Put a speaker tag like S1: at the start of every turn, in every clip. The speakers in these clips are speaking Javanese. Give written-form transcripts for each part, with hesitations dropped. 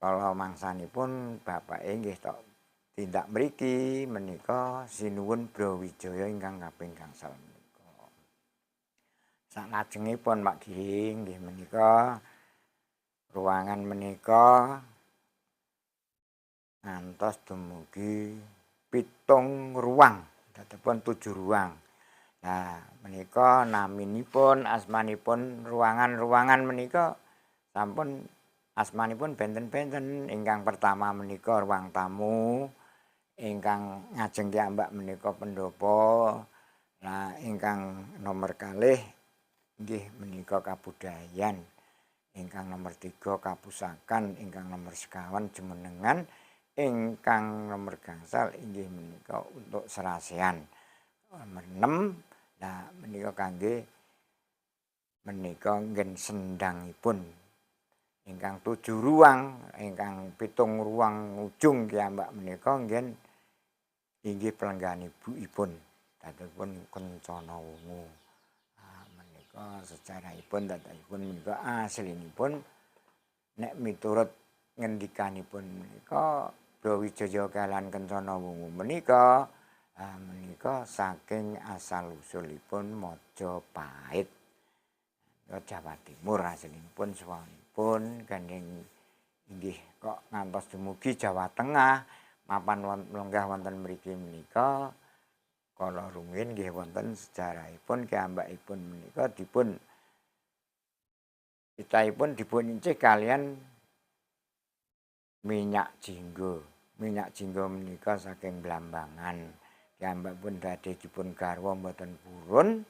S1: Kala mangsanipun bapake nggih tok tindak mriki menika Sinuwun Brawijaya ingkang kaping gangsal menika. Saklajengipun Pak Giring nggih menika ruangan menika ngantos dumugi 7 ruang, dadosipun 7 ruang. Nah, menika naminipun, asmanipun ruangan-ruangan menika sampun asmanipun benten-benten. Ingkang pertama menika ruang tamu, ingkang ngajeng piyambak menika pendopo. Nah, ingkang nomor kalih nggih menika kabudayan, ingkang nomor 3 kapusakan, ingkang nomor sekawan jumenengan, ingkang nomor gangsal inggih menika untuk serasean. Nomor 6 nah menika kangge menika nggen sendangipun. Ingkang 7 ruang, ingkang 7 ruang ujung piyambak menika nggen inggih pelenggahan ibukipun, dadosipun Kencana Wungu. Nah, menika sejarahipun dadosipun menika aslinipun nek miturut ngendikanipun menika Brawijaya kaliyan Kencana Wungu menika menika saking asal usulipun Majapahit. Jawa Timur aslinipun suwanipun gandeng inggih kok ngantos dumugi Jawa Tengah mapan lenggah wonten mriki menika kala rumiyin nggih wonten sejarahipun piyambakipun menika dipun titahipun dipun incih kaliyan minyak jingga. Minyak jingga menika saking Blambangan. Piyambakipun badhe dipun garwa mboten purun.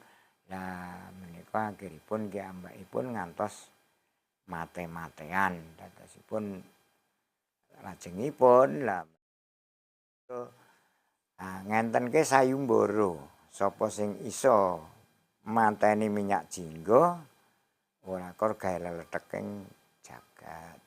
S1: Lah menika akhiripun piyambakipun ngantos mate-matean. Dadosipun lajengipun lah ngentenke sayumbara sapa sing iso mateni minyak jingga ora kor gawe leleteking jagat.